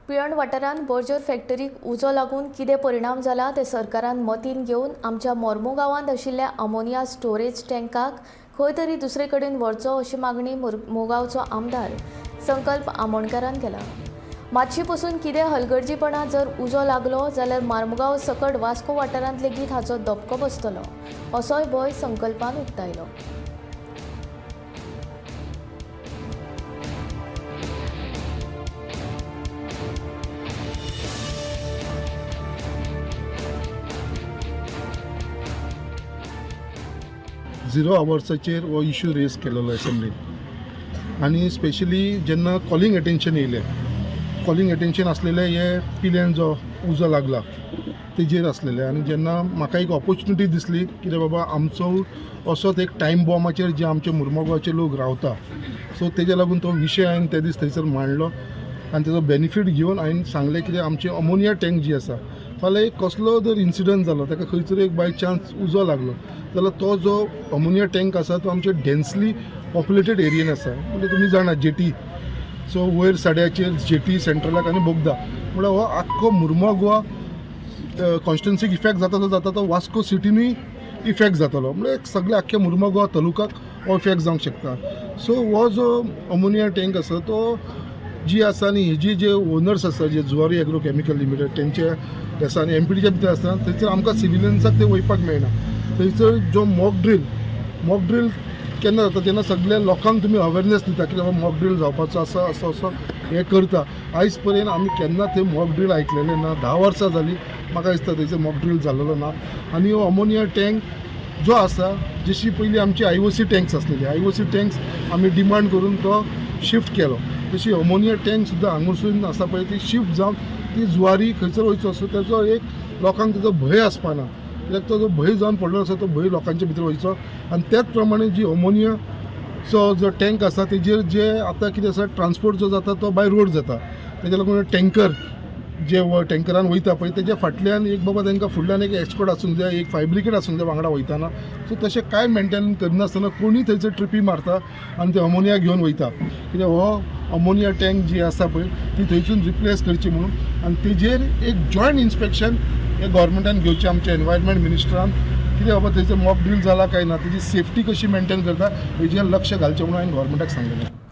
पिळर्ण वाठारांत बर्जर फॅक्टरीक उजो लागून कितें परिणाम जाला ते सरकारान मतीन घेवन आमच्या मोर्मुगांवांत आशिल्ल्या अमोनिया स्टोरेज टँकाक खंय तरी दुसरे कडेन व्हरचो अशी मागणी मुरगांवचो आमदार संकल्प आमोणकारान केला. मातशी पसून कितें हलगर्जीपणा जर उजो लागलो जाल्यार मार्मुगांव सकट वास्को वाठारांत लेगीत हाचो धपको बसतलो असोय भंय संकल्पान उक्तायलो. झिरो आवर्साचेर हो इशू रेज केलेलो असेंब्लीन आनी स्पेशली जेन्ना कॉलिंग एटेन्शन येयलें, कॉलिंग एटेन्शन आसलेलें हे पिल्यान जो उजो लागला तेजेर आसलेलें. आनी जेन्ना म्हाका एक ऑपोर्चुनिटी दिसली कितें बाबा आमचो असोच एक टायम बॉम्बाचेर जे आमचे मुर्मगांवचे लोक रावता, सो तेज्या लागून तो विशय हांवें ते दीस थंयसर मांडलो आनी तेजो बेनिफीट घेवन हांवें सांगलें कितें आमची अमोनिया टँक जी आसा, फाल्यां एक कसलो जर इन्सिडंट जालो, ताका खंयसर एक बाय चान्स उजो लागलो जाल्यार तो जो अमोनिया टँक आसा तो आमचे डेन्सली पॉप्युलेटेड एरियेन आसा. म्हणजे तुमी जाणा जेटी, सो वयर सड्याचेर जेटी सेंट्रलाक आनी बोगदा, म्हळ्यार हो आख्खो मुर्मो गोवा कॉन्स्टिट्युन्सीक इफेक्ट जाता तो जाता, तो वास्को सिटीनूय इफेक्ट जातलो. म्हणजे सगळे आख्खे मुर्मो गोवा तालुकाक हो इफेक्ट जावंक शकता. सो हो जो अमोनिया टँक आसा तो जी आसा आनी हेजी जे ओनर्स आसा, जे जुवारी एग्रो केमिकल लिमिटेड तेंचे आसा आनी एमपीडीच्या भितर आसता, थंयसर आमकां सिविलियन्साक ते वयपाक मेळना. थंयसर जो मॉक ड्रील केन्ना जाता तेन्ना सगल्या लोकांक तुमी अवेरनेस दिता की बाबा मॉक ड्रील जावपाचो आसा, असो असो हें करता. आयज पर्यंत आमी केन्ना थंय मॉक ड्रील आयकलेलें ना. 10 वर्सां जालीं म्हाका दिसता थंयसर मॉक ड्रील जालेलो ना. आनी हो अमोनिया टँक जो आसा, जशी पयलीं आमची आयओसी टँक्स आसलेली, आयओसी टँक्स आमी डिमांड करून तो शिफ्ट केलो, तशी अमोनिया टँक सुद्दां हांगासून आसा पळय ती शिफ्ट जावन ती जुवारी खंयसर वयचो असो तेजो एक लोकांक तेजो भंय आसपाना, कित्याक तो जो भंय जावन पडलो आसा तो भंय लोकांच्या भितर वयचो. आनी त्याच प्रमाणे जी अमोनियाचो जो टँक आसा तेजेर जे आतां कितें आसा, ट्रान्सपोर्ट जो जाता तो बाय रोड जाता, तेज्या लागून टँकर जे टँकरान वयता पळय तेज्या फाटल्यान एक बाबा तांकां फुडल्यान एक एस्कॉर्ट आसूंक जाय, एक फायर ब्रिगेड आसूंक जाय वांगडा वयताना. सो तशें कांय मेंटेन करनासतना कोणूय थंयसर ट्रिपी मारता आनी ते अमोनिया घेवन वयता. कित्याक हो अमोनिया टँक जी आसा पळय ती थंयसून रिप्लेस करची म्हणून आनी तेजेर एक जॉयंट इन्स्पेक्शन हे गव्हर्मेंटान घेवचें, आमच्या एनवायरमेंट मिनिस्टरान, कितें बाबा थंयसर मॉक ड्रील जाला काय ना, तेजी सेफ्टी कशी मेंटेन करता हेजेर लक्ष घालचें म्हणून हांवें गव्हर्मेंटाक सांगलेलें.